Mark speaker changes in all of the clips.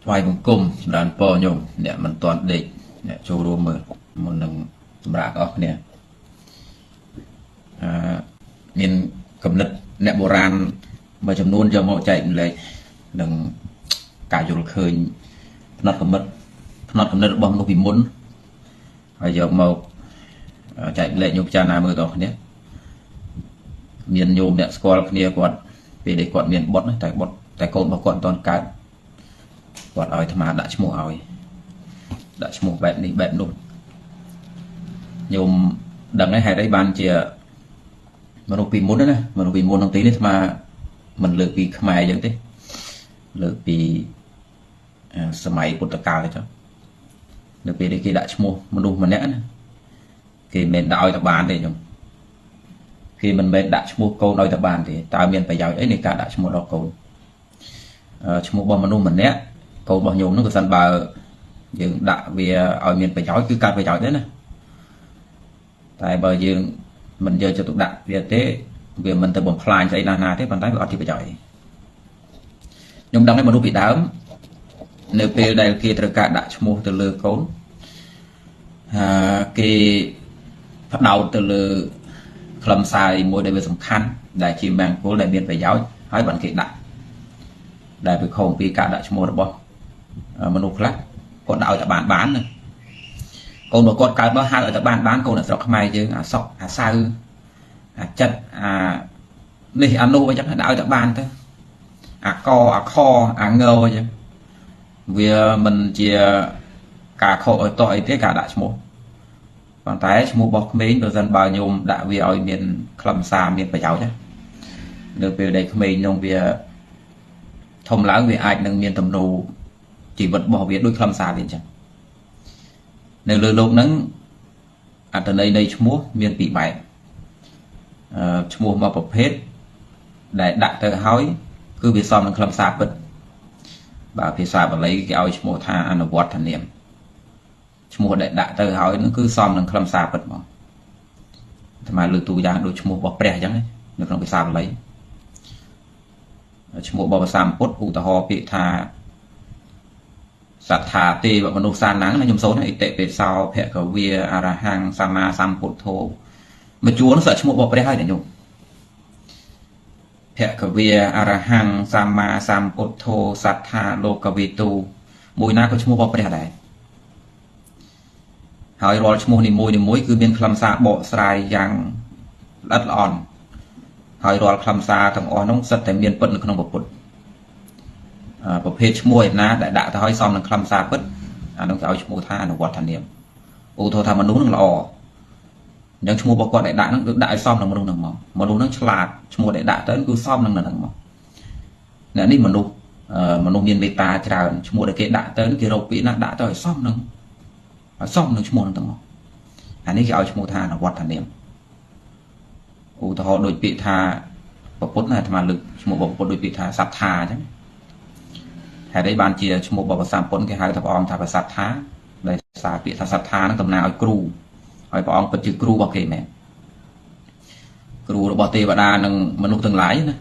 Speaker 1: ថ្វាយបង្គំចម្រើនពរញោមអ្នកមិនទាន់ដេកអ្នកចូលរួមមើលមុននឹងសម្រាប់អស់គ្នាអឺមានកំណត់អ្នកបុរាណមួយចំនួនយកមកចែកម្លែកនឹងការយល់ឃើញផ្នត់កំណត់ផ្នត់កំណត់របស់មនុស្សពីមុនហើយយកមកចែកម្លែកញោមពិចារណាមើលដល់គ្នាមានញោមអ្នកស្គាល់គ្នាគាត់ពេលដែលគាត់មានបុត្រតែបុត្រតែកូនរបស់គាត់មិនទាន់កើតគាត់ឲ្យអាត្មាដាក់ឈ្មោះឲ្យដាក់ឈ្មោះបែបនេះបែបនោះញោមដឹងហើយហេតុអីបានជាមនុស្សពីមុនណាមនុស្សពីមុនក្នុងទីនេះអាត្មាមិនលើកពីខ្មែរអញ្ចឹងទេលើកពីសម័យពុទ្ធកាលទេចុះនៅពេលនេះគេដាក់ឈ្មោះមនុស្សម្នាក់ណាគេមិនមែនដាក់ឲ្យតបានទេញោមគេមិនមែនដាក់ឈ្មោះកូនឲ្យតបានទេតើមានប្រយោជន៍អីនៃការដាក់ឈ្មោះដល់កូនឈ្មោះរបស់មនុស្សម្នាក់កូនរបស់ញោមនោះក៏សិនបើយើងដាក់វាឲ្យមានប្រយោជន៍គឺកើតប្រយោជន៍ដែរណាតែបើយើងមិនយកចិត្តទុកដាក់វាទេវាមិនទៅបំផ្លាញស្អីណាស់ណាទេប៉ុន្តែវាអត់ជាប្រយោជន៍ខ្ញុំដឹងហើយមនុស្សពីដើមនៅពេលដែលគេត្រូវការដាក់ឈ្មោះទៅលើកូនគេផ្ដោតទៅលើខ្លឹមសារមួយដែលវាសំខាន់ដែលជាមង្គលដែលមានប្រយោជន៍ហើយបានគេដាក់ដែលវាខុសពីការដាក់ឈ្មោះរបស់មនុស្សខ្លះគាត់ដាក់ឲ្យតែបានបានណាកូនរបស់គាត់កើតមកហៅឲ្យតែបានបានកូននៅស្រុកខ្មែរយើងអាសុកអាសៅអាចិត្តអានេះអានោះអញ្ចឹងដាក់ឲ្យតែបានទៅអាកអាខអាងអញ្ចឹងវាមិនជាការខុសឲ្យតោះអីទេការដាក់ឈ្មោះប៉ុន្តែឈ្មោះរបស់ក្មេងបើសិនបើញោមដាក់វាឲ្យមានខ្លឹមសារមានប្រយោជន៍ណានៅពេលដែលក្មេងនោះវាធំឡើងវាអាចនឹងមានទំនោរជីវិតរបស់វាដូចខ្លឹមសារវាអញ្ចឹងនៅលើលោកហ្នឹងអត្ថន័យនៃឈ្មោះមានពីរបែបឈ្មោះមួយប្រភេទដែលដាក់ទៅហើយគឺវាសមនឹងខ្លឹមសារពិតបើភាសាបាលីគេឲ្យឈ្មោះថាអនុវត្តនាមឈ្មោះដែលដាក់ទៅហើយនឹងគឺសមនឹងខ្លឹមសារពិតមកអាត្មាលើកតួយ៉ាងដូចឈ្មោះរបស់ព្រះអញ្ចឹងនៅក្នុងភាសាបាលីឈ្មោះរបស់ព្រះសម្ពុទ្ធឧទាហរណ៍ពាក្យថាសត្ថាទេវមនុស្សសាណាំងណាខ្ញុំសូនអិតិបិសោភគវាអរហង្គសម្មាសម្ពុទ្ធោមួយជួរនោះសក់ឈ្មោះរបស់ព្រះហើយណាញោមភគវាអរហង្គសម្មាសម្ពុទ្ធោសត្ថាលោកវិទូមួយណាក៏ឈ្មោះរបស់ព្រះដែរហើយរាល់ឈ្មោះនីមួយនីមួយគឺមានខ្លឹមសារបកស្រាយយ៉ាងល្អិតល្អន់ហើយរាល់ខ្លឹមសារទាំងអស់នោះសិតតែមានពិតនៅក្នុងពុទ្ធប្រភេទឈ្មោះឯណាដែលដាក់ទៅឲ្យសមនឹងខ្លឹមសារពិតអានោះគេឲ្យឈ្មោះថាអនុវត្តនាមឧទាហរណ៍ថាមនុស្សនឹងល្អអញ្ចឹងឈ្មោះរបស់គាត់ដែលដាក់ហ្នឹងគឺដាក់ឲ្យសមនឹងមនុស្សហ្នឹងមកមនុស្សហ្នឹងឆ្លាតឈ្មោះដែលដាក់ទៅគឺសមនឹងហ្នឹងមកអ្នកនេះមនុស្សមានមេត្តាច្រើនឈ្មោះដែលគេដាក់ទៅគេរកពាក្យណាដាក់ទៅឲ្យសមនឹងឈ្មោះហ្នឹងទៅមកអានេះគេឲ្យឈ្មោះថាអនុវត្តនាមឧទាហរណ៍ដូចពាក្យថាពុទ្ធណាអាត្មាលើកឈ្មោះពុទ្ធដូចពាក្យថាសត្ថាអញ្ចឹងហេតុអីបានជាឈ្មោះរបស់ព្រះសម្ពុទ្ធគេហៅថាព្រះអង្គថាព្រះសត្ថាដែលសារពាក្យថាសត្ថាហ្នឹងតំណាងឲ្យគ្រូហើយព្រះអង្គពិតជាគ្រូរបស់គេមែនគ្រូរបស់ទេវតានិងមនុស្សទាំងឡាយណា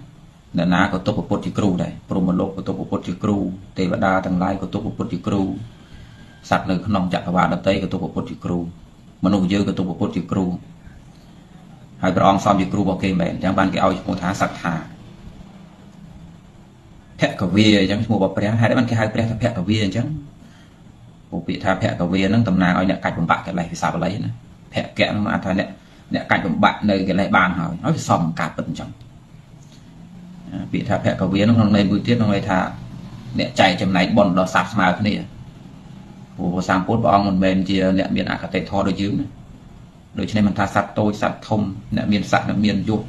Speaker 1: អ្នកណាក៏ទុកពុទ្ធជាគ្រូដែរព្រហ្មលោកក៏ទុកពុទ្ធជាគ្រូទេវតាទាំងឡាយក៏ទុកពុទ្ធជាគ្រូសត្វនៅក្នុងចក្រវាឡដតីក៏ទុកពុទ្ធជាគ្រូមនុស្សយើងក៏ទុកពុទ្ធជាគ្រូហើយព្រះអង្គសមជាគ្រូរបស់គេមែនអញ្ចឹងបានគេឲ្យឈ្មោះថាសត្ថាភគវាអញ្ចឹងឈ្មោះរបស់ព្រះហេតុអីបានគេហៅព្រះថាភគវាអញ្ចឹងព្រោះពាក្យថាភគវាហ្នឹងតំណាងឲ្យអ្នកកាច់បំបាក់កិលេសភាសាបាលីណាភគៈហ្នឹងអាចថាអ្នកកាច់បំបាក់នៅកិលេសបានហើយវាសមការពិតអញ្ចឹងពាក្យថាភគវាហ្នឹងក្នុងន័យមួយទៀតក្នុងន័យថាអ្នកចែកចំណែកបុណ្យដល់សត្វស្មើគ្នាព្រោះព្រះសម្ពុទ្ធព្រះអង្គមិនមែនជាអ្នកមានអគតិធម៌ដូចយើងណាដូច្នេះមិនថាសត្វតូចសត្វធំអ្នកមានស័ក្តិអ្នកមានយុះ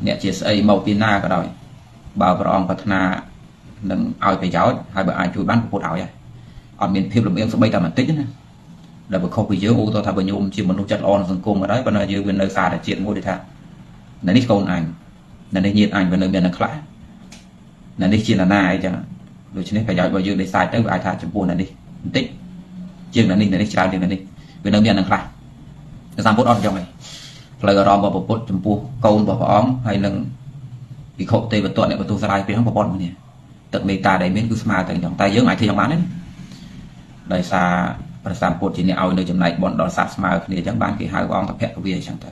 Speaker 1: អ្នកជាស្អីមកពីណាក៏ដោយបើព្រះអង្គប្រាថ្នានឹងឲ្យប្រយោជន៍ហើយបើអាចជួយបានពុទ្ធឲ្យហើយអត់មានភាពលំអៀងស្បីតែបន្តិចណាដែលបើខុសពីយើងឧទាហរណ៍ថាបើញោមជាមនុស្សចិត្តល្អក្នុងសង្គមក៏ដោយប៉ុន្តែយើងវានៅសារជាតិមួយដែលថានៅនេះកូនអញនៅនេះញាតិអញវានៅមាននៅខ្លះនៅនេះជានរណាអីចឹងដូច្នេះប្រយោជន៍របស់យើងដែលសាយទៅវាអាចថាចំពោះនៅនេះបន្តិចជាងនៅនេះនៅនេះច្រើនជាងនៅនេះវានៅមាននៅខ្លះសម្ពុទ្ធអត់ចឹងទេផ្លូវអារម្មណ៍របស់ពុទ្ធចំពោះកូនរបស់ព្រះអង្គហើយនឹងភិក្ខុទេវទត្តអ្នកបន្ទោសស្រាយពីហ្នឹងប្រព័ន្ធគ្នាត ទឹកមេត្តាដែលមានគឺស្មើទៅអញ្ចឹងតែយើងអាចធ្វើយ៉ាងបានទេដោយសារព្រះសម្ពុទ្ធជាអ្នកឲ្យនៅចំណែកបុណ្យដល់សត្វស្មើគ្នាអញ្ចឹងបានគេហៅព្រះអង្គថាភគវីអញ្ចឹងទៅ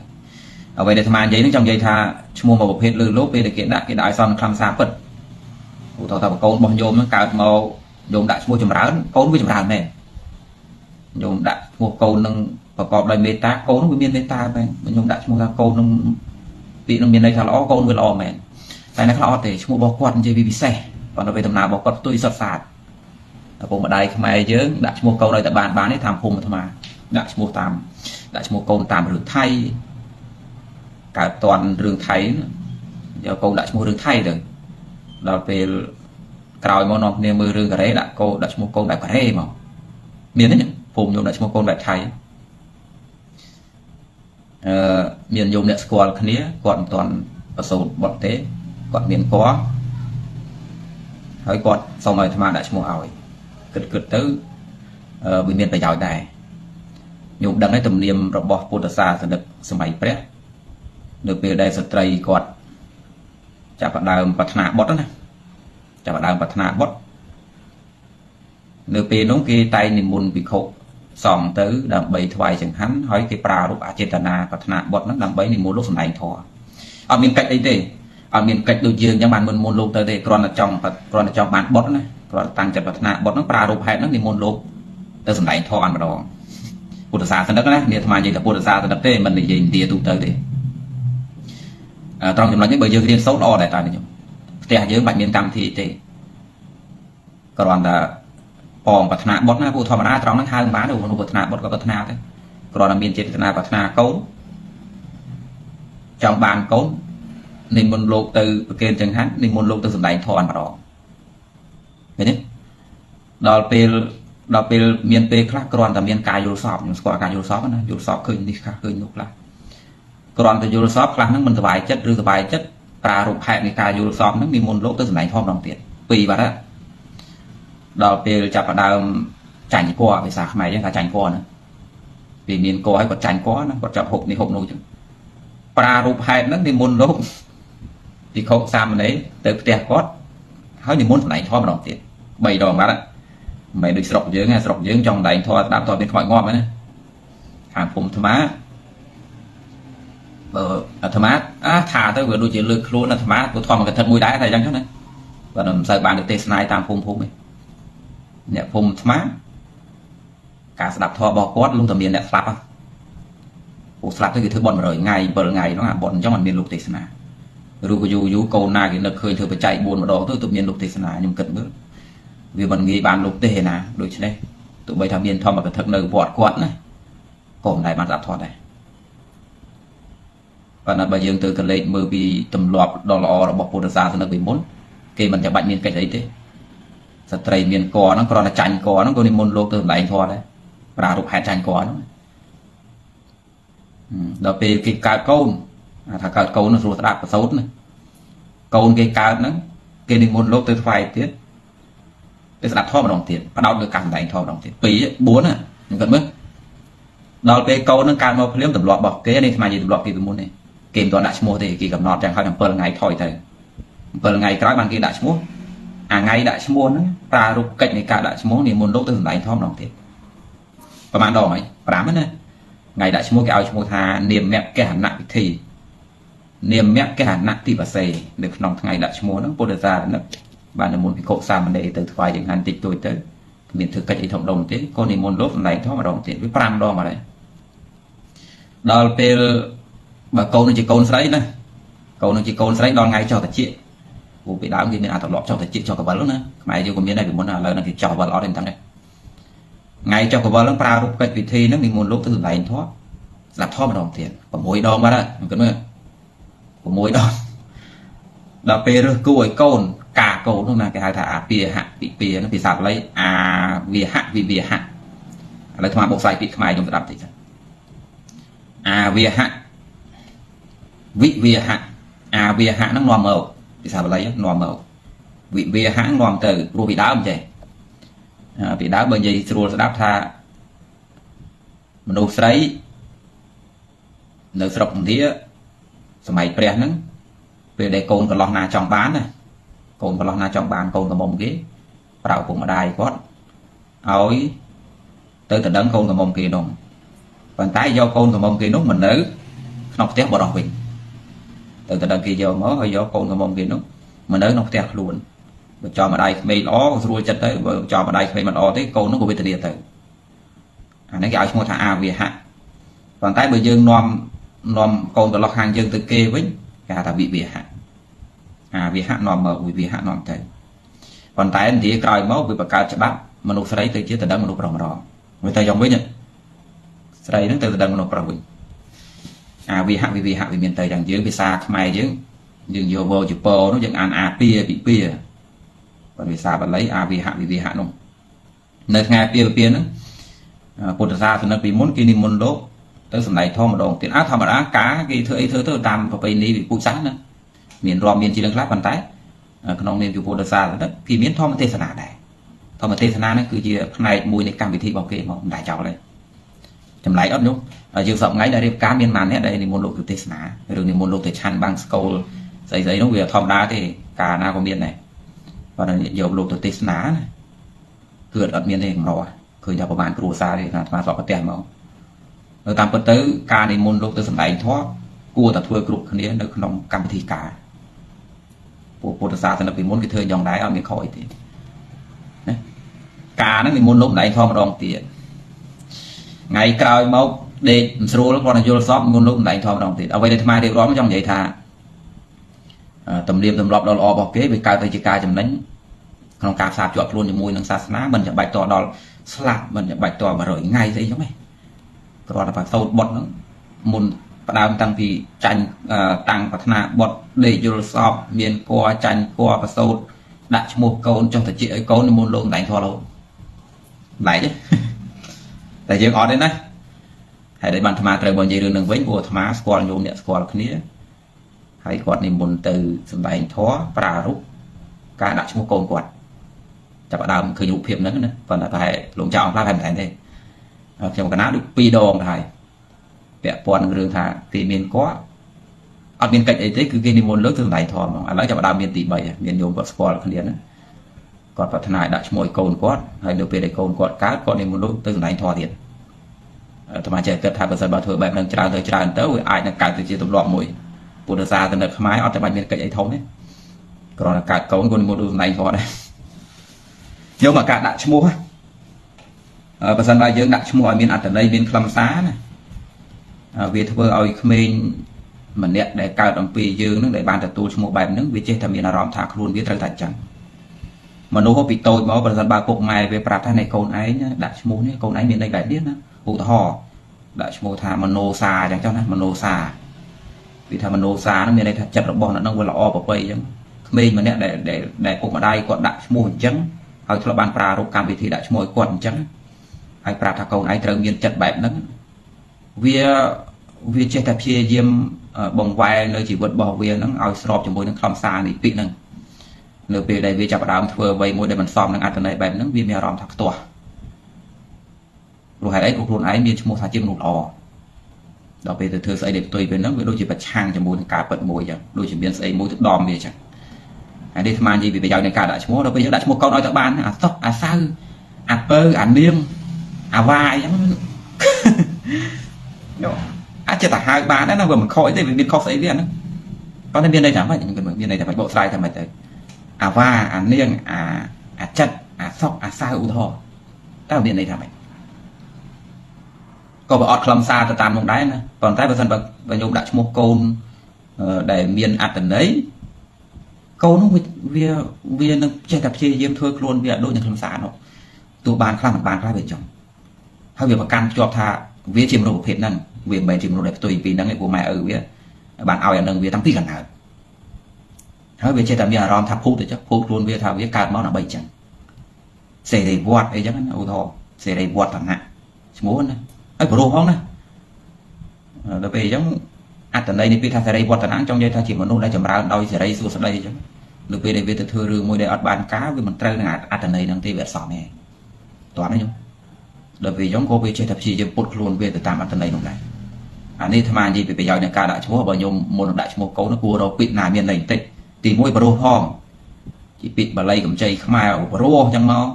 Speaker 1: អ្វីដែលអាត្មានិយាយនឹងចង់និយាយថាឈ្មោះមួយប្រភេទលើលោកពេលដែលគេដាក់គេដាក់ឲ្យសមខ្លឹមសារពិតឧទាហរណ៍ថាកូនរបស់ញោមនឹងកើតមកញោមដាក់ឈ្មោះចម្រើនកូនវាចម្រើនមែនញោមដាក់ឈ្មោះកូននឹងប្រកបដោយមេត្តាកូនវាមានមេត្តាមែនញោមដាក់ឈ្មោះថាកូននឹងពាក្យនឹងមានន័យថាល្អកូនវាល្អមែនតែនៅខ្លះអត់ទេឈ្មោះរបស់គាត់និយាយវាពិសេសប៉ុន្តែវេទនារបស់គាត់ផ្ទុយសុទ្ធសាធឪពុកម្ដាយខ្មែរយើងដាក់ឈ្មោះកូនឲ្យតែបានបានទេតាមភូមិអាត្មាដាក់ឈ្មោះតាមដាក់ឈ្មោះកូនតាមរឿងថៃកើតតន់រឿងថៃយកកូនដាក់ឈ្មោះរឿងថៃទៅដល់ពេលក្រោយមកនាំគ្នាមើលរឿងកូរ៉េដាក់កូនដាក់ឈ្មោះកូនបែបកូរ៉េមកមានទេភូមិញោមដាក់ឈ្មោះកូនបែបថៃអឺមានញោមអ្នកស្គាល់គ្នាគាត់មិនទាន់ប្រសូតបុត្រទេគាត់មានកហើយគាត់សូមឲ្យអាត្មាដាក់ឈ្មោះឲ្យគិតគិតទៅវាមានប្រយោជន៍ដែរញោមដឹងហើយទំនៀមរបស់ពុទ្ធសាសនិកសម័យព្រះនៅពេលដែលស្ត្រីគាត់ចាប់ផ្ដើមប្រាថ្នាបុត្រណាចាប់ផ្ដើមប្រាថ្នាបុត្រនៅពេលនោះគេតែងនិមន្តភិក្ខុសង្ឃទៅដើម្បីថ្វាយចង្ហាន់ហើយគេប្រារព្ធអចេតនាប្រាថ្នាបុត្រហ្នឹងដើម្បីនិមន្តលោកសម្ដែងធម៌អត់មានកិច្ចអីទេអត់មានកិច្ចដូចយើងអញ្ចឹងបានមុនមុនលោកទៅទេគ្រាន់តែចង់បានបុត្រណាគ្រាន់តែតាំងចិត្តប្រាថ្នាបុត្រហ្នឹងប្រារព្ធហេតុហ្នឹងនិមន្តលោកទៅសម្ដែងធម៌អត់ម្ដងពុទ្ធសាសនិកណានេះអាត្មានិយាយតែពុទ្ធសាសនិកទេមិននិយាយឥណ្ឌាទូទៅទេត្រង់ចំណុចនេះបើយើងរៀនសូត្រល្អដែរតាខ្ញុំផ្ទះយើងបាច់មានកម្មវិធីទេគ្រាន់តែប៉ងប្រាថ្នាបុត្រណាពួកធម្មតាត្រង់ហ្នឹងហៅមិនបានទេមនុស្សប្រាថ្នាបុត្រក៏ប្រាថ្នាដែរគ្រាន់តែមានចេតនាប្រាថ្នាកូនចង់បានកូននិមន្តលោកទៅប្រគេនចង្ហាន់និមន្តលោកទៅសម្ដែងធម៌ម្ដងឃើញទេដល់ពេលមានពេលខ្លះគ្រាន់តែមានការយល់សពខ្ញុំស្គាល់ការយល់សពណាយល់សពឃើញនេះខ្លះឃើញនោះខ្លះគ្រាន់តែយល់សពខ្លះហ្នឹងមិនសុបាយចិត្តឬសុបាយចិត្តប្រារព្ធហេតុនៃការយល់សពហ្នឹងនិមន្តលោកទៅសម្ដែងធម៌ម្ដងទៀតពីរបាត់ហ่ะដល់ពេលចាប់ផ្ដើមចាញ់គោភាសាខ្មែរយើងថាចាញ់គោណាពេលមានគោហើយគាត់ចាញ់គោណាគាត់ចាប់ហូបនេះហូបនោះចឹងប្រារព្ធហេតុហ្នឹងនិមន្តលោកភិក្ខុសាមណេរទៅផ្ទះគាត់ហើយនិមន្តសម្ដែងធម៌ម្ដងទៀត3ដងបាត់មិនមែនដូចស្រុកយើងទេស្រុកយើងចង់សម្ដែងធម៌ស្ដាប់តើមានខ្មោចងាប់ហ្នឹងណាខាងភូមិអាត្មាបើអាត្មាអាថាទៅវាដូចជាលើកខ្លួនអាត្មាព្រោះធម្មកថាមួយដែរតែអញ្ចឹងណាបើមិនសូវបានទៅទេសនាតាមភូមិភូមិទេអ្នកភូមិអាត្មាការស្ដាប់ធម៌របស់គាត់លុះតែមានអ្នកស្លាប់ពួកស្លាប់ទៅគេធ្វើបុណ្យ100ថ្ងៃ7ថ្ងៃហ្នឹងអាបុណ្យអញ្ចឹងมันមានលោកទេសនាឬក៏យូរយូរកូនណាគេនឹកឃើញធ្វើបច្ច័យ4ម្ដងទៅទើបមានលោកទេសនាខ្ញុំគិតមើលវាមិនងាយបានលោកទេណាដូច្នេះទោះបីថាមានធម្មកថានៅវត្តគាត់ណាក៏មិនដែលបានស្ដាប់ធម៌ដែរប៉ុន្តែបើយើងទៅកលេចមើលពីទម្លាប់ដ៏ល្អរបស់ពុទ្ធសាសនិកពីមុនគេមិនចាំបាច់មានកិច្ចអីទេស្ត្រីមានកហ្នឹងគ្រាន់តែចាញ់កហ្នឹងក៏និមន្តលោកទៅសម្ដែងធម៌ដែរប្រារព្ធហេតុចាញ់កហ្នឹងដល់ពេលគេកើតកូនថាកើតកូននោះស្រួលស្ដាប់ប្រសូតណាកូនគេកើតហ្នឹងគេនិមន្តលោកទៅថ្វាយទៀតទៅស្ដាប់ធម៌ម្ដងទៀតបដោតលើការសម្ដែងធម៌ម្ដងទៀត2 4ណាខ្ញុំគិតមើលដល់ពេលកូនហ្នឹងកើតមកភ្លាមទម្លាប់របស់គេនេះស្មាននិយាយទម្លាប់គេពីមុននេះគេមិនទាន់ដាក់ឈ្មោះទេគេកំណត់យ៉ាងហោច7ថ្ងៃថយទៅ7ថ្ងៃក្រោយបានគេដាក់ឈ្មោះអាថ្ងៃដាក់ឈ្មោះហ្នឹងប្រារព្ធកិច្ចនៃការដាក់ឈ្មោះនិមន្តលោកទៅសម្ដែងធម៌ម្ដងទៀតប្រហែលដងហើយ5ណាថ្ងៃដាក់ឈ្មោះគេឲ្យឈ្មោះថានាមកហនពិធីនាមកហនតិបសេនៅក្នុងថ្ងៃដាក់ឈ្មោះហ្នឹងពុទ្ធសាសនិកបាននិមន្តភិក្ខុសាមណេរទៅថ្វាយចង្ហាន់តិចតួចទៅគ្មានធ្វើកិច្ចអីធំដុំទេក៏និមន្តលោកសម្ដែងធម៌ម្ដងទៀតវា5ដងមកហើយដល់ពេលបើកូននឹងជាកូនស្រីណាកូននឹងជាកូនស្រីដល់ថ្ងៃចុះតិចព្រោះពីដើមគេមានអាទម្លាប់ចុះតិចចុះកវលណាខ្មែរយើងក៏មានដែរពីមុនឥឡូវហ្នឹងគេចុះកវលអត់ទេមិនដឹងទេថ្ងៃចុះកវលហ្នឹងប្រារព្ធកិច្ចពិធីហ្នឹងនិមន្តលោកទៅសម្ដែងធម៌ស្ដាប់ធម៌ម្ដងទៀត6ដងបាត់ហើយគិតមើល6ដងដល់ពេលរើសគូឲ្យកូនកាកូននោះណាគេហៅថាអាពាហពិពាហ្នឹងភាសាបាលីអាវាហវិវាហឥឡូវអាត្មាបកស្រាយពាក្យខ្មែរខ្ញុំស្ដាប់តិចអាវាហវិវាហអាវាហហ្នឹងនាំមកភាសាបាលីនាំមកវិវាហនាំទៅព្រោះពីដើមចេះពីដើមបើនិយាយស្រួលស្ដាប់ថាមនុស្សស្រីនៅស្រុកឥណ្ឌាសម័យព្រះហ្នឹងពេលដែលកូនកន្លោះណាចង់បានណា កូនប្រឡោះណាចង់បានកូនក្រមុំគេប្រើឪពុកម្ដាយគាត់ឲ្យទៅដណ្ដឹងកូនក្រមុំគេនោះប៉ុន្តែយកកូនក្រមុំគេនោះមកនៅក្នុងផ្ទះបរោះវិញទៅដណ្ដឹងគេយកមកហើយយកកូនក្រមុំគេនោះមកនៅក្នុងផ្ទះខ្លួនបើចំម្ដាយក្មេងល្អក៏ស្រួលចិត្តទៅបើចំម្ដាយក្មេងមិនល្អទេកូននោះក៏វេទនាទៅអានេះគេឲ្យឈ្មោះថាអាវិហៈប៉ុន្តែបើយើងនាំកូនត្រឡប់ខាងយើងទៅគេវិញគេហៅថាវិវិហៈអាវិហៈនាំមកវិវិហៈនាំទៅប៉ុន្តែនិយាយក្រោយមកវាបង្កើតច្បាប់មនុស្សស្រីទៅជាដណ្ដឹងមនុស្សប្រុសម្ដងវាទៅយ៉ាងវិញស្រីហ្នឹងទៅដណ្ដឹងមនុស្សប្រុសវិញអាវិហៈវិវិហៈវាមានទៅយ៉ាងយើងភាសាខ្មែរយើងយើងយកវជាពនោះយើងអានអាពាពិពាបើភាសាបាលីអាវិហៈវិវិហៈនោះនៅថ្ងៃអាពាពិពាហ្នឹងពុទ្ធសាសនិកពីមុនគេនិមន្តលោកទៅសម្ដែងធម៌ម្ដងទៀតអើធម្មតាការគេធ្វើអីធ្វើទៅតាមប្រពៃណីវិពុជសាសណាមានរាប់មានជារឿងខ្លះប៉ុន្តែក្នុងនាមជាពុទ្ធសាសនិកគេមានធម្មទេសនាដែរធម្មទេសនាហ្នឹងគឺជាផ្នែកមួយនៃកម្មវិធីរបស់គេមកមិនដែលចោលទេចម្លែកអត់ញោមយើងសប្ងៃដែលរៀបការមានម៉ានអ្នកដែលនិមន្តលោកទៅទេសនាឬនិមន្តលោកទៅឆាន់បាំងស្កូលស្អីស្អីនោះវាធម្មតាទេកាលណាក៏មានដែរប៉ុន្តែយកលោកទៅទេសនាណាគឺអត់មានទេកម្រឃើញថាប្រហែលគ្រួសារទេថាអាត្មាសពប្រទេសមកនៅតាមពិតទៅការនិមន្តលោកទៅសម្ដែងធម៌គួរតែធ្វើគ្រប់គ្នានៅក្នុងកម្មវិធីការពុទ្ធសាសនិកពីមុនគេធ្វើយ៉ាងដែរអត់មានខុសអីទេណាការហ្នឹងនិមន្តលោកសម្ដែងធម៌ម្ដងទៀតថ្ងៃក្រោយមកដេកមិនស្រួលគាត់តែយល់សពនិមន្តលោកសម្ដែងធម៌ម្ដងទៀតអ្វីដែលអាត្មារៀបរាប់ចង់និយាយថាទំនៀមទម្លាប់ដ៏ល្អរបស់គេវាកើតទៅជាការចំណេញក្នុងការផ្សារភ្ជាប់ខ្លួនជាមួយនឹងសាសនាមិនចាំបាច់តដល់ស្លាប់មិនចាំបាច់ត100ថ្ងៃស្អីចឹងទេគ្រាន់តែប្រសូតបុតហ្នឹងមុនផ្ដើមតាំងពីចាញ់តាំងប្រាថ្នាបុតដេកយល់សពមានគួរចាញ់គួរប្រសូតដាក់ឈ្មោះកូនចុះទៅជាឲ្យកូននិមន្តលោកសម្ដែងធម៌រហូតឡែកទេតែយើងអត់ទេណាហើយដែលបានអាត្មាត្រូវបើនិយាយរឿងនឹងវិញព្រោះអាត្មាស្គាល់ញោមអ្នកស្គាល់គ្នាហើយគាត់និមន្តទៅសម្ដែងធម៌ប្រារព្ធការដាក់ឈ្មោះកូនគាត់ចាប់ផ្ដើមឃើញរូបភាពហ្នឹងណាប៉ុន្តែប្រហែលលោកចៅអង្គខ្លះប្រហែលមិនតែទេខ្ញុំកណាដូចពីរដងទៅហើយពាក់ព័ន្ធនឹងរឿងថាគេមានគាត់អត់មានកិច្ចអីទេគឺគេនិមន្តលើកទៅសម្ដែងធម៌ហ្មងឥឡូវចាប់ផ្ដើមមានទី3មានញោមគាត់ស្គាល់គ្នាណាគាត់ប្រាថ្នាឲ្យដាក់ឈ្មោះឲ្យកូនគាត់ហើយនៅពេលដែលកូនគាត់កើតគាត់និមន្តលើកទៅសម្ដែងធម៌ទៀតអាត្មាចេះគិតថាបើសិនបើធ្វើបែបហ្នឹងច្រើនទៅច្រើនទៅវាអាចនឹងកើតទៅជាទម្លាប់មួយពុទ្ធសាសនិកខ្មែរអត់ចាំបាច់មានកិច្ចអីធំទេគ្រាន់តែកើតកូនគាត់និមន្តទៅសម្ដែងធម៌ដែរយកមកការដាក់ឈ្មោះបើសិនបើយើងដាក់ឈ្មោះឲ្យមានអត្ថន័យមានខ្លឹមសារណាវាធ្វើឲ្យក្មេងម្នាក់ដែលកើតអំពីយើងនឹងដែលបានទទួលឈ្មោះបែបហ្នឹងវាចេះតែមានអារម្មណ៍ថាខ្លួនវាត្រូវតែចឹងមនុស្សពីតូចមកបើសិនបើពុកម៉ែវាប្រាប់ថានៃកូនឯងដាក់ឈ្មោះនេះកូនឯងមានន័យបែបនេះណាឧទាហរណ៍ដាក់ឈ្មោះថាមโนសាចឹងចុះណាមโนសាវាថាមโนសាហ្នឹងមានន័យថាចិត្តរបស់អ្នកហ្នឹងវាល្អប្រពៃចឹងក្មេងម្នាក់ដែលដែលពុកម្ដាយគាត់ដាក់ឈ្មោះអញ្ចឹងហើយធ្លាប់បានប្រារព្ធកម្មវិធីដាក់ឈ្មោះឲ្យគាត់អញ្ចឹងហើយប្រាប់ថាកូនឯងត្រូវមានចិត្តបែបហ្នឹងវាចេះតែព្យាយាមបង្វែរនៅជីវិតរបស់វាហ្នឹងឲ្យស្របជាមួយនឹងខ្លឹមសារនៃពាក្យហ្នឹងនៅពេលដែលវាចាប់ផ្ដើមធ្វើអ្វីមួយដែលមិនសមនឹងអត្ថន័យបែបហ្នឹងវាមានអារម្មណ៍ថាខ្ទាស់ព្រោះហេតុអីព្រោះខ្លួនឯងមានឈ្មោះថាជាមនុស្សល្អដល់ពេលទៅធ្វើស្អីដែលផ្ទុយពេលហ្នឹងវាដូចជាប្រឆាំងជាមួយនឹងការពិតមួយអញ្ចឹងដូចជាមានស្អីមួយទៅដំវាអញ្ចឹងហើយនេះអាត្មានិយាយពីប្រយោជន៍នៃការដាក់ឈ្មោះដល់ពេលយើងដាក់ឈ្មោះកូនឲ្យទៅបានអាសុកអាសៅអាពៅអានាមអាវ៉ាអញ្ចឹងយកអាចចិត្តទៅហៅបានដែរណាវាមិនខុសអីទេវាមានខុសស្អីវាហ្នឹងប៉ុន្តែមានន័យថាម៉េចមានន័យថាម៉េចបកស្រាយថាម៉េចទៅអាវ៉ាអានាងអាចិត្តអាសុកអាសៅឧទាហរណ៍តើមានន័យថាម៉េចក៏បើអត់ខ្លឹមសារទៅតាមនោះដែរណាប៉ុន្តែបើសិនបើញោមដាក់ឈ្មោះកូនដែលមានអត្ថន័យកូននោះវានឹងចេះតែព្យាយាមធ្វើខ្លួនវាដូចនឹងខ្លឹមសារនោះទោះបានខ្លះមិនបានខ្លះវាចង់ហើយវាប្រកាន់ជាប់ថាវាជាមនុស្សប្រភេទហ្នឹងវាមិនមែនជាមនុស្សដែលផ្ទុយពីហ្នឹងឯងព្រោះម៉ែឪវាបានឲ្យអានឹងវាតាំងពីកណ្ដើមហើយវាចេះតែមានអារម្មណ៍ថាភូតទៅចុះភូតខ្លួនវាថាវាកើតមកដើម្បីចឹងសេរីវត្តអីចឹងណាឧទាហរណ៍សេរីវឌ្ឍនៈឈ្មោះណាហើយប្រុសផងណាដល់ពេលអញ្ចឹងអត្ថន័យនៃពាក្យថាសេរីវឌ្ឍនៈចង់និយាយថាជាមនុស្សដែលចម្រើនដោយសេរីសួស្តីអញ្ចឹងនៅពេលដែលវាទៅធ្វើរឿងមួយដែលអត់បានការវាមិនត្រូវនឹងអត្ថន័យហ្នឹងទេវាអត់សមទេតោះណាខ្ញុំដល់ពេលអញ្ចឹងក៏វាចេះតែព្យាយាមពុតខ្លួនវាទៅតាមអត្ថន័យនោះដែរអានេះអាត្មានិយាយពីប្រយោជន៍នៃការដាក់ឈ្មោះបើខ្ញុំមុននឹងដាក់ឈ្មោះកូនគួររកពាក្យណាមានន័យបន្តិចទី1ប្រុសផង ជាពាក្យបាលីកម្ចីខ្មែរឧបរោះអញ្ចឹងមក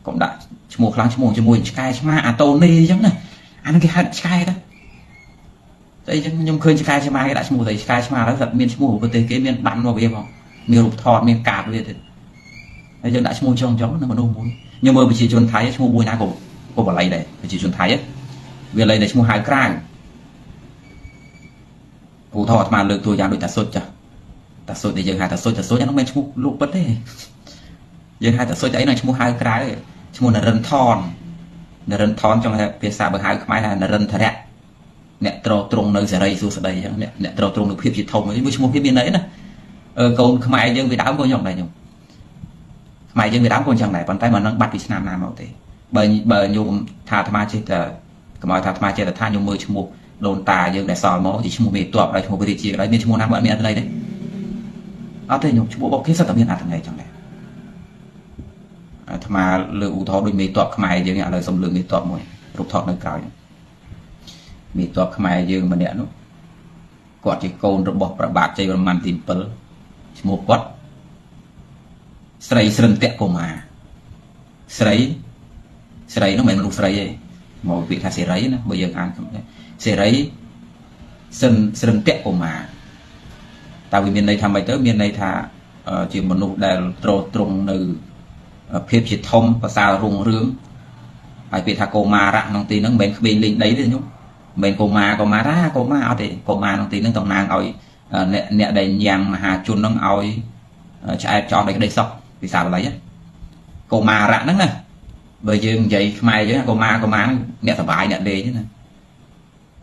Speaker 1: កុំដាក់ឈ្មោះខ្លាំងឈ្មោះជាមួយឆ្កែឆ្មាអាតូនីអញ្ចឹងណាអានឹងគេហៅឆ្កែទៅតែអញ្ចឹងខ្ញុំឃើញឆ្កែឆ្មាគេដាក់ឈ្មោះតែឆ្កែឆ្មាហើយគាត់មានឈ្មោះប្រទេសគេមានបានមកវាផងមានរូបថតមានកាតវាទៀតហើយយើងដាក់ឈ្មោះចង់ចង់នៅមនុស្សមួយខ្ញុំមើលប្រជាជនថៃឈ្មោះមួយណាក៏បាលីដែរប្រជាជនថៃវាលៃតែឈ្មោះហៅក្រៅឧទាហរណ៍អាត្មាលើកតួយ៉ាងដូចតាសុចចាស់តាសុចដែលយើងហៅតាសុចតាសុចអានោះមិនឈ្មោះលោកពិតទេយើងហៅតាសុចអីនោះឈ្មោះហៅក្រៅឈ្មោះនរិនថននរិនថនចង់ថាភាសាបើហៅខ្មែរថានរិនធរៈអ្នកត្រត្រង់នៅសេរីសួស្តីអញ្ចឹងអ្នកត្រត្រង់នៅភាពជាធំមួយឈ្មោះវាមានន័យណាកូនខ្មែរយើងពីដើមក៏ខ្ញុំដែរខ្ញុំខ្មែរយើងពីដើមក៏អញ្ចឹងដែរប៉ុន្តែមិននឹងបាត់ពីឆ្នាំណាមកទេបើញោមថាអាត្មាចេះតែកុំឲ្យថាអាត្មាចេះតែថាញោមមើលឈ្មោះដូនតាយើងដែលសល់មកជាឈ្មោះមេតបដោយឈ្មោះវិរិជាក៏ដោយមានឈ្មោះណាមកអត់មានអត្ថន័យទេអត់ទេញោមឈ្មោះរបស់គេសុទ្ធតែមានអត្ថន័យចឹងដែរអាត្មាលើកឧទាហរណ៍ដូចមេតបខ្មែរយើងឥឡូវសុំលើកមេតបមួយរូបថតនៅក្រោយមេតបខ្មែរយើងម្នាក់នោះគាត់ជាកូនរបស់ព្រះបាទជ័យវរ្ម័នទី7ឈ្មោះគាត់ស្រីស្រិនតកុមារស្រីស្រីនោះមិនមែនមនុស្សស្រីទេមកពាក្យថាសេរីណាបើយើងអានសេរីសិនស្រិនតកុមារតើវាមានន័យថាម៉េចទៅមានន័យថាជាមនុស្សដែលត្រត្រង់នៅភាពជាធំប្រសើររុងរឿងហើយពាក្យថាកុមារៈក្នុងទីហ្នឹងមិនមែនក្មេងលេងដីទេញោមមិនមែនកុមារកុមារាកុមារអត់ទេកុមារក្នុងទីហ្នឹងតំណាងឲ្យអ្នកដែលញ៉ាំងមហាជនហ្នឹងឲ្យឆ្អែតចោលដោយក្តីសុខភាសាបាលីកុមារៈហ្នឹងណាបើយើងនិយាយខ្មែរយើងកុមារកុមារហ្នឹងអ្នកសប្បាយអ្នកលេងណា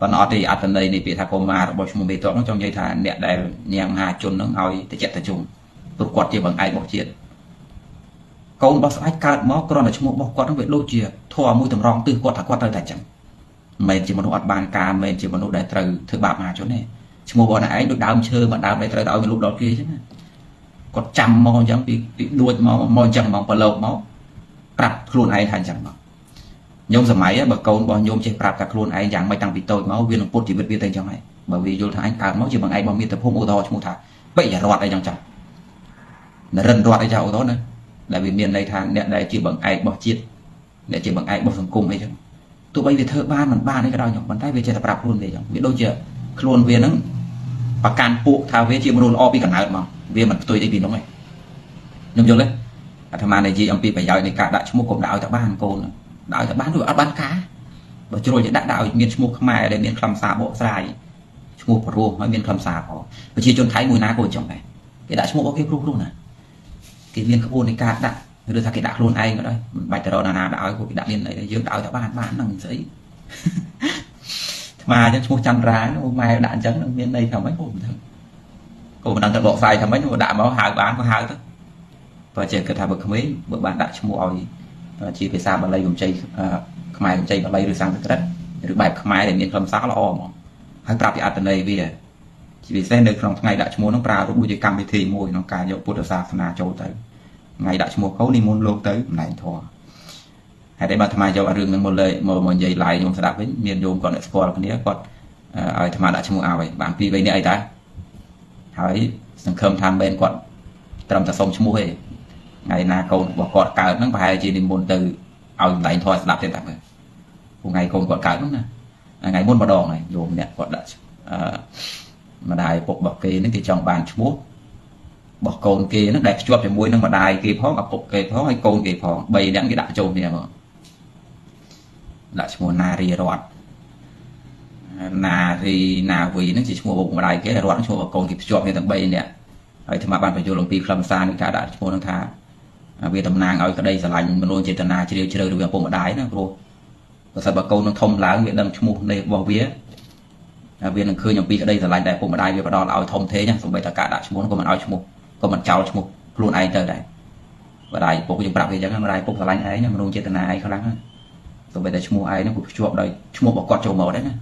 Speaker 1: ប៉ុន្តែអត់ទេអត្ថន័យនៃពាក្យថាកុមាររបស់ឈ្មោះមេតបហ្នឹងចង់និយាយថាអ្នកដែលញ៉ាំងមហាជនហ្នឹងឲ្យតិចតិជុំព្រោះគាត់ជាបង្អែករបស់ជាតិកូនរបស់ស្ដេចកើតមកគ្រាន់តែឈ្មោះរបស់គាត់ហ្នឹងវាដូចជាធម៌មួយតម្រង់ទិសគាត់ថាគាត់ត្រូវតែចឹងមិនមែនជាមនុស្សអត់បានការមិនមែនជាមនុស្សដែលត្រូវធ្វើបាបមហាជនទេឈ្មោះរបស់អ្នកឯងដូចដើមឈើមួយដើមដែលត្រូវឲ្យវាលូកដល់គេចឹងណាគាត់ចាំមកអញ្ចឹងពីដួចមកមកអញ្ចឹងមកប្រឡូកមកប្រាប់ខ្លួនឯងថាអញ្ចឹងមកញោមសម័យបើកូនរបស់ញោមចេះប្រាប់ថាខ្លួនឯងយ៉ាងម៉េចតាំងពីតូចមកវានឹងពុតជីវិតវាទៅអញ្ចឹងហើយបើវាយល់ថាអញកើតមកជាបងឯងរបស់មាតុភូមិឧទាហរណ៍ឈ្មោះថាបិយរដ្ឋអីចឹងចាស់នរិនរដ្ឋអីចាស់ឧទាហរណ៍ណាដែលវាមានន័យថាអ្នកដែលជាបងឯងរបស់ជាតិអ្នកជាបងឯងរបស់សង្គមអីចឹងទោះបីវាធ្វើបានមិនបានអីក៏ដោយញោមប៉ុន្តែវាចេះតែប្រាប់ខ្លួនវាចឹងវាដូចជាខ្លួនវាហ្នឹងប្រកាន់ពួកថាវាជាមនុស្សល្អពីកំណើតមកវាមិនផ្ទុយអីពីនោះទេខ្ញុំយល់ទេអាត្មានិយាយអំពីប្រយោជន៍នៃការដាក់ឈ្មោះកុំដាក់ឲ្យតែបានកូនដាក់ឲ្យតែបានវាអត់បានការបើជ្រុលជាដាក់ឲ្យមានឈ្មោះខ្មែរដែលមានខ្លឹមសារបកស្រាយឈ្មោះព្រោះហើយមានខ្លឹមសារផងប្រជាជនថៃមួយណាក៏អញ្ចឹងដែរគេដាក់ឈ្មោះរបស់គេព្រោះណាគេមានក្បួននៃការដាក់ឬថាគេដាក់ខ្លួនឯងក៏ដោយមិនបាច់ទៅរកណាដាក់ឲ្យពួកគេដាក់មានអីយើងដាក់ឲ្យតែបានបានហ្នឹងស្អីអាត្មាអញ្ចឹងឈ្មោះចន្ទ្រាម៉ែដាក់អញ្ចឹងនឹងមានន័យថាម៉េចក៏មិនដឹងក៏មិនដឹងទៅបកស្រាយថាម៉េចដាក់មកហៅបានក៏ហៅទៅបើចេះគិតថាបើក្មេងបើបានដាក់ឈ្មោះឲ្យជាភាសាបាលីកម្ចីខ្មែរកម្ចីបាលីឬសំស្ក្រឹតឬបែបខ្មែរដែលមានខ្លឹមសារល្អហ្មងហើយប្រាប់ពីអត្ថន័យវាជាពិសេសនៅក្នុងថ្ងៃដាក់ឈ្មោះហ្នឹងប្រើរូបដូចជាកម្មវិធីមួយក្នុងការយកពុទ្ធសាសនាចូលទៅថ្ងៃដាក់ឈ្មោះកូននិមន្តលោកទៅម្លែងធម៌ហេតុអីបាទអាត្មាយករឿងហ្នឹងមកលើមកនិយាយឡាយញោមស្ដាប់វិញមានញោមគាត់អ្នកស្គាល់គ្នាគាត់ឲ្យអាត្មាដាក់ឈ្មោះឲ្យបាន2 3នាក់អីដែរហើយសង្ឃឹមថាមិនគាត់ត្រឹមតែសុំឈ្មោះទេថ្ងៃណាកូនរបស់គាត់កើតហ្នឹងប្រហែលជានិមន្តទៅឲ្យម្លែងធម៌ស្ដាប់ទៀតតែមើលថ្ងៃកូនគាត់កើតហ្នឹងណាថ្ងៃមុនម្ដងហើយញោមអ្នកគាត់ដាក់ម្ដាយពុករបស់គេហ្នឹងគេចង់បានឈ្មោះរបស់កូនគេហ្នឹងដែលភ្ជាប់ជាមួយនឹងម្ដាយគេផងឪពុកគេផងហើយកូនគេផង3នាក់គេដាក់ចូលគ្នាមកដាក់ឈ្មោះណារីរតណារីណាវីហ្នឹងជាឈ្មោះឪពុកម្ដាយគេរតឈ្មោះរបស់កូនគេភ្ជាប់គ្នាទាំង3នាក់ហើយអាត្មាបានបញ្យល់អំពីខ្លឹមសារនេះថាដាក់ឈ្មោះហ្នឹងថាវាតំណាងឲ្យក្តីស្រឡាញ់មនោចេតនាជ្រាលជ្រៅរវាងឪពុកម្ដាយណាព្រោះបើសិនបើកូននឹងធំឡើងវាដឹងឈ្មោះនេះរបស់វាវានឹងឃើញអំពីក្តីស្រឡាញ់ដែលឪពុកម្ដាយវាផ្ដល់ឲ្យធំធេងណាសូម្បីតែការដាក់ឈ្មោះក៏មិនឲ្យឈ្មោះក៏មិនចោលឈ្មោះខ្លួនឯងទៅដែរម្ដាយឪពុកយើងប្រាប់វាអញ្ចឹងម្ដាយឪពុកស្រឡាញ់ឯងណាមនោចេតនាឯងខ្លាំងណាសូម្បីតែឈ្មោះឯងហ្នឹងក៏ភ្ជាប់ដោយឈ្មោះរបស់គាត់ចូលមកដែរណា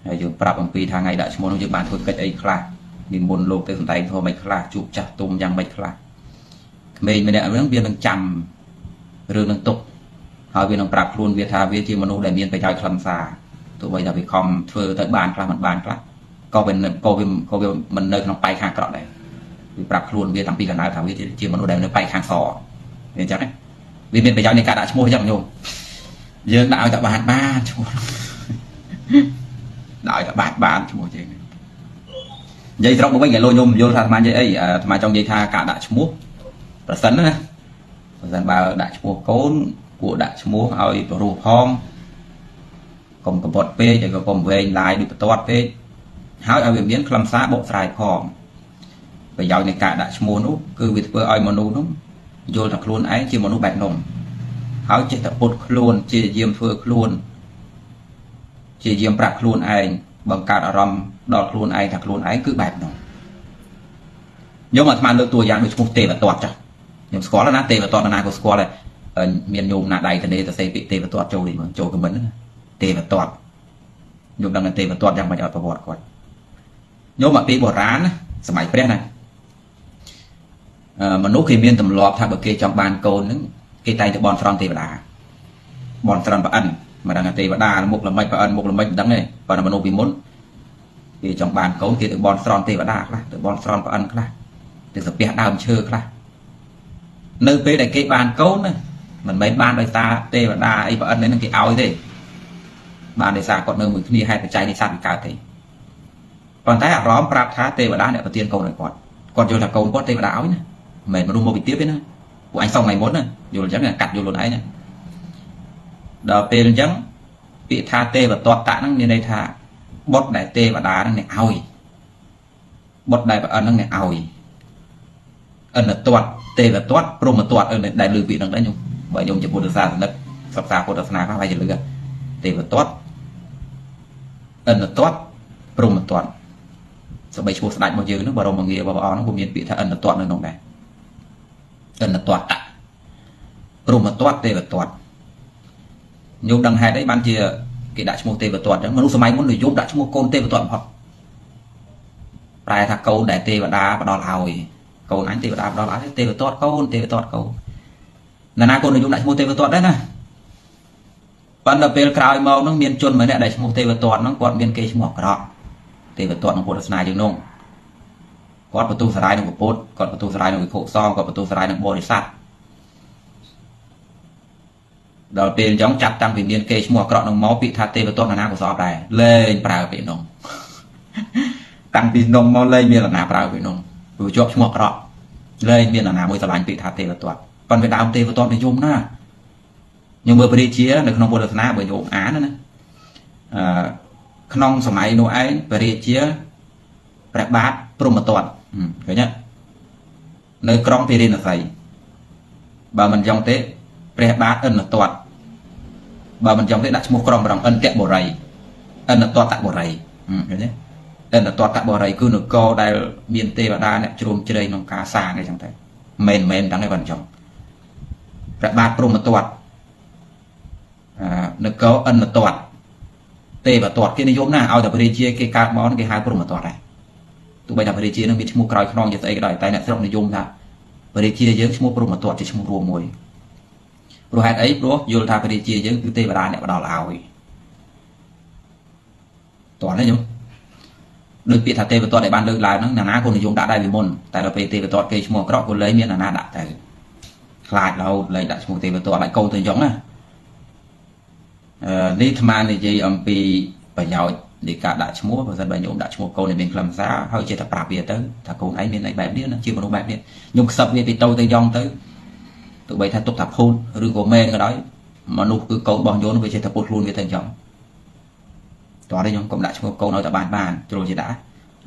Speaker 1: ហើយយើងប្រាប់អំពីថាថ្ងៃដាក់ឈ្មោះនោះយើងបានធ្វើកិច្ចអីខ្លះនិមន្តលោកទៅសំដែងធម៌មិនខ្លះជួបចាស់ទុំយ៉ាងម៉េចខ្លះក្មេងម្នាក់ហ្នឹងវានឹងចាំរឿងនឹងទុកហើយវានឹងប្រាប់ខ្លួនវាថាវាជាមនុស្សដែលមានប្រយោជន៍ខ្លឹមសារទោះបីថាវាខំធ្វើទៅបានខ្លះមិនបានខ្លះក៏វាមិននៅក្នុងបែកខាងក្រក់ដែរ វាប្រាប់ខ្លួនវាតាំងពីកណ្ដាលថាវាជាមនុស្សដែលនៅប៉ែកខាងសវាអញ្ចឹងវាមានប្រយោជន៍នៃការដាក់ឈ្មោះអញ្ចឹងញោមយើងដាក់ឲ្យតែបានបានឈ្មោះដាក់ឲ្យតែបានបានឈ្មោះយើងនិយាយត្រង់មកវិញគេលោកញោមយល់ថាអាត្មានិយាយអីអាត្មាចង់និយាយថាការដាក់ឈ្មោះប្រសិនណាប្រសិនបើដាក់ឈ្មោះកូនគួរដាក់ឈ្មោះឲ្យព្រោះផងកុំកបត់ពេកហើយក៏កុំវែងឡាយដូចបន្ទាត់ពេកហើយឲ្យវាមានខ្លឹមសារបកស្រាយផងប្រយោជន៍នៃការដាក់ឈ្មោះនោះគឺវាធ្វើឲ្យមនុស្សនោះយល់ថាខ្លួនឯងជាមនុស្សបែបនោះហើយចេះតែពុតខ្លួនជាយាមធ្វើខ្លួនជាយាមប្រាប់ខ្លួនឯងបង្កើតអារម្មណ៍ដល់ខ្លួនឯងថាខ្លួនឯងគឺបែបនោះខ្ញុំអាត្មាលើកតួយ៉ាងដូចឈ្មោះទេវទត្តចាស់ខ្ញុំស្គាល់ណាទេវទត្តណាក៏ស្គាល់ដែរមានញោមណាដៃទនេទៅសេពាក្យទេវទត្តចូលនេះមើលចូលខមមិនណាទេវទត្តញោមដឹងថាទេវទត្តយ៉ាងម៉េចអត់ប្រវត្តិគាត់ញោមមកពីបុរាណណាសម័យព្រះណាមនុស្សគេមានទម្លាប់ថាបើគេចង់បានកូនហ្នឹងគេតែងតែបន់ស្រន់ទេវតាបន់ស្រន់ប្រអិនមិនដឹងថាទេវតាមុខល្មិចប្រអិនមុខល្មិចមិនដឹងទេប៉ុន្តែមនុស្សពីមុនគេចង់បានកូនគេទៅបន់ស្រន់ទេវតាខ្លះទៅបន់ស្រន់ប្រអិនខ្លះទៅសាពះដើមឈើខ្លះនៅពេលដែលគេបានកូនណាមិនមែនបានដោយសារទេវតាអីប្រអិនហ្នឹងគេឲ្យទេបានដោយសារគាត់នៅមួយគ្នាហេតុបច្ច័យនៃសត្វវិកើតទេប៉ុន្តែអារម្មណ៍ប្រាប់ថាទេវតាអ្នកប្រទានកូនឲ្យគាត់គាត់យល់ថាកូនគាត់ទេវតាឲ្យណាមិនមែនមនុស្សមកពីទៀតទេណាពួកអញសងថ្ងៃមុនណាយល់អញ្ចឹងកាត់យល់ខ្លួនឯងណាដល់ពេលអញ្ចឹងពាក្យថាទេវទត្តតហ្នឹងមានន័យថាបុត្រដែលទេវតាហ្នឹងអ្នកឲ្យបុត្រដែលប្រអិនហ្នឹងអ្នកឲ្យអិនទត្តទេវទត្តព្រហ្មទត្តដែលលើពាក្យហ្នឹងដែរខ្ញុំបើខ្ញុំជាពុទ្ធសាសនិកសិក្សាពុទ្ធសាសនាខ្លះហើយជាលឺទេវទត្តអិនទត្តព្រហ្មទត្តសម្បីឈ្មោះស្ដេចរបស់យើងហ្នឹងបរមងាររបស់ព្រះអង្គហ្នឹងក៏មានពាក្យថាអិនទត្តនៅក្នុងដែរអិនទត្តព្រហ្មទត្តទេវទត្តញោមដឹងហេតុអីបានជាគេដាក់ឈ្មោះទេវទត្តអញ្ចឹងមនុស្សសម័យមុននិយមដាក់ឈ្មោះកូនទេវទត្តបំផុតប្រែថាកូនដែលទេវតាផ្ដល់ឲ្យកូនអញទេវតាផ្ដល់ឲ្យទេវទត្តកូនទេវទត្តកូនណានាកូននិយមដាក់ឈ្មោះទេវទត្តដែរណាប៉ុន្តែពេលក្រោយមកហ្នឹងមានជនម្នាក់ដែលឈ្មោះទេវទត្តហ្នឹងគាត់មានគេឈ្មោះអាក្រក់ទេវទត្តក្នុងពុទ្ធសាសនាយើងនោះគាត់បន្ទុះសារាយនឹងពុទ្ធគាត់បន្ទុះសារាយនឹងវិខុសង្ឃគាត់បន្ទុះសារាយនឹងបរិស័ទដល់ពេលអញ្ចឹងចាប់តាំងពីមានគេឈ្មោះអាក្រក់នឹងមកពាក្យថាទេវទត្តណាក៏ស្អប់ដែរលែងប្រើពាក្យនោះតាំងពីនំមកលែងមានណាប្រើពាក្យនោះព្រោះជាប់ឈ្មោះអាក្រក់លែងមានណាមួយស្រឡាញ់ពាក្យថាទេវទត្តប៉ុន្តែដើមទេវទត្តនិយមណាខ្ញុំមើលព្រះរាជានៅក្នុងពុទ្ធសាសនាបើញោមអានណាក្នុងសម័យនោះឯងព្រះរាជាព្រះបាទព្រហ្មទត្តឃើញទេនៅក្រុងពិរិណសីបើមិនចង់ទេព្រះបាទឥន្ទទត្តបើមិនចង់ទេដាក់ឈ្មោះក្រុងប្រងឥន្ទបុរីឥន្ទទត្តបុរីឃើញទេឥន្ទទត្តបុរីគឺនគរដែលមានទេវតាអ្នកជ្រោមជ្រែងក្នុងការសាងអីចឹងទៅមិនមែនទាំងឯងបើមិនចង់ព្រះបាទព្រហ្មទត្តនគរឥន្ទទត្តទេវទត្តគេនិយមណាស់ឲ្យតែព្រះរាជាគេកើតមកគេហៅព្រហ្មទត្តដែរទោះបីថាព្រះរាជានឹងមានឈ្មោះក្រោយខ្នងជាស្អីក៏ដោយតែអ្នកស្រុកនិយមថាព្រះរាជាយើងឈ្មោះព្រហ្មទត្តជាឈ្មោះរួមមួយព្រោះហេតុអីព្រោះយល់ថាព្រះរាជាយើងគឺទេវតាអ្នកផ្ដល់ឲ្យតោះនេះញោមដូចពាក្យថាទេវទត្តដែលបានលើកឡើងហ្នឹងណាក៏និយមដាក់ដែរពីមុនតែដល់ពេលទេវទត្តគេឈ្មោះអាក្រក់ក៏លែងមានណាដាក់ទៅខ្លាចរហូតលែងដាក់ឈ្មោះទេវទត្តឲ្យកូនទៅអញ្ចឹងណានេះអាត្មានិយាយអំពីប្រយោជន៍នៃការដាក់ឈ្មោះបើសិនបើញោមដាក់ឈ្មោះកូនឲ្យមានខ្លឹមសារហើយចេះតែប្រាប់វាទៅថាកូនឯងមានអីបែបនេះណាជាមនុស្សបែបនេះញោមខ្សឹបវាពីតូចទៅយ៉ងទៅទោះបីថាទុកថាភូតឬក៏មែនក៏ដោយមនុស្សគឺកូនរបស់ញោមវាចេះតែពុតខ្លួនវាទៅអញ្ចឹងតោះនេះញោមកុំដាក់ឈ្មោះកូនឲ្យតែបានជ្រុលជាដាក់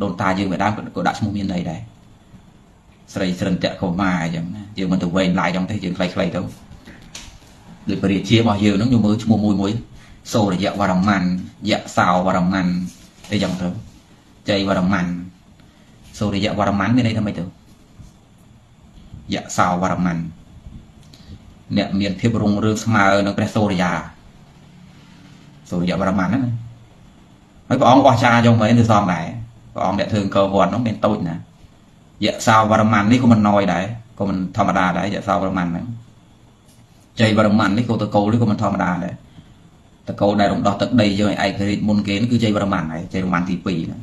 Speaker 1: ដូនតាយើងវាដើមក៏ដាក់ឈ្មោះមានន័យដែរស្រីស្រិនតកុមារអញ្ចឹងណាយើងមិនទៅវែងឡាយចឹងទេយើងខ្លីៗទៅដូចព្រះរាជារបស់យើងហ្នឹងញោមមើលឈ្មោះមួយសូរយវរម័នយសោវរម័នអីចឹងទៅជ័យវរម័នសូរយវរម័នមានន័យថាម៉េចទៅយសោវរម័នអ្នកមានភាពរុងរឿងស្មើនឹងព្រះសូរិយាសូរិយវរម័នហ្នឹងហើយព្រះអង្គអស្ចារ្យចឹងមែនឬសមដែរព្រះអង្គអ្នកធ្វើអង្គរវត្តហ្នឹងមានតូចណាយសោវរម័ននេះក៏មិនណយដែរក៏មិនធម្មតាដែរយសោវរម័នហ្នឹងជ័យវរម័ននេះក៏តកូលនេះក៏មិនធម្មតាដែរតកូលដែលរំដោះទឹកដីយើងឲ្យឯករាជ្យមុនគេគឺជ័យវរម័នហើយជ័យវរម័នទី2ហ្នឹង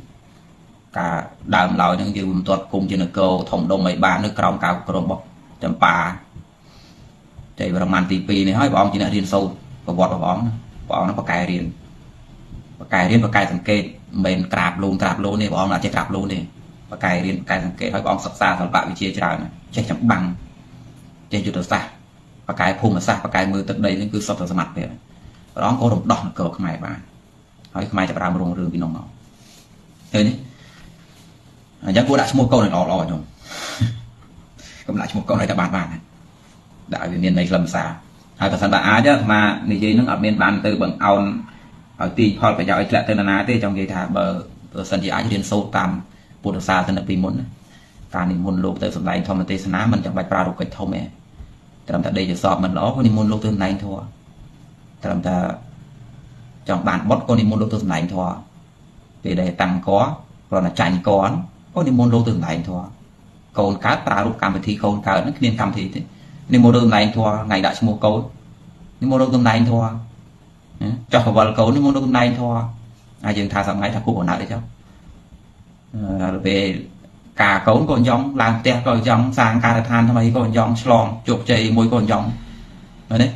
Speaker 1: ការដើមឡើយហ្នឹងយើងមិនទាត់គុំជានគរធំដុំអីបាននៅក្រោមការគ្រប់គ្រងរបស់ចម្ប៉ាជ័យវរ្ម័នទី2នេះហើយព្រះអង្គជាអ្នករៀនសូត្រប្រវត្តិរបស់ព្រះអង្គព្រះអង្គហ្នឹងបកកែរៀនបកកែរៀនបកកែសង្កេតមិនមែនក្រាបលូនក្រាបលូនទេព្រះអង្គអត់ចេះក្រាបលូនទេបកកែរៀនបកកែសង្កេតហើយព្រះអង្គសិក្សាសិល្បៈវិទ្យាច្រើនចេះចម្បាំងចេះយុទ្ធសាស្ត្របកកែភូមិសាស្ត្របកកែមើលទឹកដីហ្នឹងគឺសុទ្ធតែសមត្ថភាពព្រះអង្គក៏រំដោះនគរខ្មែរបានហើយខ្មែរចាប់ដើមរុងរឿងពីនោះមកឃើញទេអញ្ចឹងគួរដាក់ឈ្មោះកូនឲ្យល្អល្អខ្ញុំកុំដាក់ឈ្មោះកូនឲ្យតែបានបានដាក់ឲ្យវាមានន័យខ្លឹមសារហើយបើសិនបើអាចអាត្មានិយាយនឹងអត់មានបានទៅបង្អោនឲ្យទីផលប្រយោជន៍ឲ្យធ្លាក់ទៅនរណាទេចង់និយាយថាបើសិនជាអាចរៀនសូត្រតាមពុទ្ធសាសនាពីមុនការនិមន្តលោកទៅសម្ដែងធម្មទេសនាមិនចាំបាច់ប្រារព្ធកិច្ចធំទេត្រឹមតែដេកសពមិនល្អក៏និមន្តលោកទៅសម្ដែងធម៌ត្រឹមតែចង់បានបុត្រក៏និមន្តលោកទៅសម្ដែងធម៌ពេលដែលតាំងកគ្រាន់តែចាញ់កក៏និមន្តលោកទៅសម្ដែងធម៌កូនកើតប្រារព្ធកម្មវិធីកូនកើតហ្នឹងគ្មានកម្មវិធីទេនិមន្តលោកសម្ដែងធម៌ថ្ងៃដាក់ឈ្មោះកូននិមន្តលោកសម្ដែងធម៌ចោះកវលកូននិមន្តលោកសម្ដែងធម៌ហើយយើងថាសម័យថាគូកណៅទេចុះដល់ពេលការកូនក៏ចង់ឡើងផ្ទះក៏ចង់សាងការដ្ឋានថ្មីក៏ចង់ឆ្លងជោគជ័យមួយក៏ចង់មែនទេ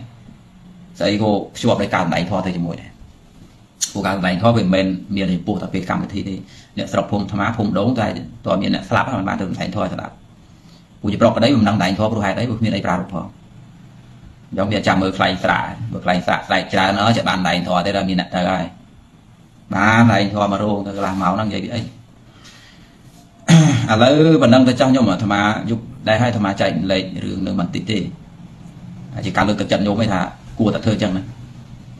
Speaker 1: ស្អីក៏ភ្ជាប់ដោយការសម្ដែងធម៌ទៅជាមួយដែរពួកការសម្ដែងធម៌វាមិនមែនមានចំពោះតែពេលកម្មវិធីទេអ្នកស្រុកភូមិអាត្មាភូមិដូងតែតើមានអ្នកស្លាប់មិនបានទៅសម្ដែងធម៌ឲ្យស្ដាប់ពួកជាប្រុសក្តីមិនដឹងសម្ដែងធម៌ព្រោះហេតុអីព្រោះគ្មានអីប្រារព្ធផងអញ្ចឹងវាចាំមើលខ្លែងស្រាមើលខ្លែងស្រាស្រែកច្រើនអើจะបានសម្ដែងធម៌ទេដល់មានអ្នកទៅហើយបានសម្ដែងធម៌មករោងទៅកន្លះម៉ោងហ្នឹងនិយាយពីអីឥឡូវបណ្ដឹងទៅចោះខ្ញុំអាត្មាយុគដែរឲ្យអាត្មាចែកលេខរឿងនឹងបន្តិចទេហើយជាការលើកទឹកចិត្តញោមឯងថាគួរតែធ្វើអញ្ចឹងណា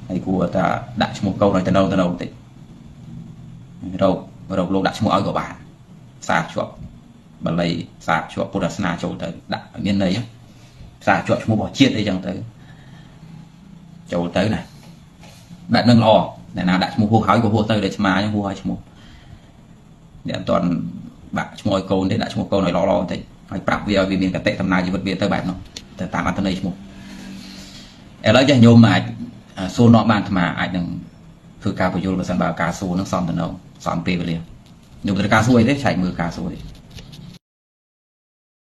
Speaker 1: ហើយគួរតែដាក់ឈ្មោះកូនឲ្យទៅនៅបន្តិចរកលោកដាក់ឈ្មោះឲ្យក៏បានសារជាប់បាលីសារជាប់ពុទ្ធសាសនាចូលទៅដាក់ឲ្យមានន័យសារជាប់ឈ្មោះរបស់ជាតិអីចឹងទៅចូលទៅណាបែបនឹងល្អអ្នកណាដាក់ឈ្មោះហួសហើយក៏ហួសទៅដូចស្មាអញ្ចឹងហួសឲ្យឈ្មោះអ្នកអត់ទាន់បាក់ឈ្មោះឲ្យកូនទេដាក់ឈ្មោះកូនឲ្យល្អល្អបន្តិចហើយប្រាប់វាឲ្យវាមានកតិដំណើរជីវិតវាទៅបែបនោះទៅតាមអត្ថន័យឈ្មោះឥឡូវចេះញោមអាចសួរនាំបានអាត្មាអាចនឹងធ្វើការបញ្យល់បើសិនបើការសួរនឹងសំតំណងសំពេលវេលាញោមត្រូវការសួរអីទេឆែកមើលការសួរទេ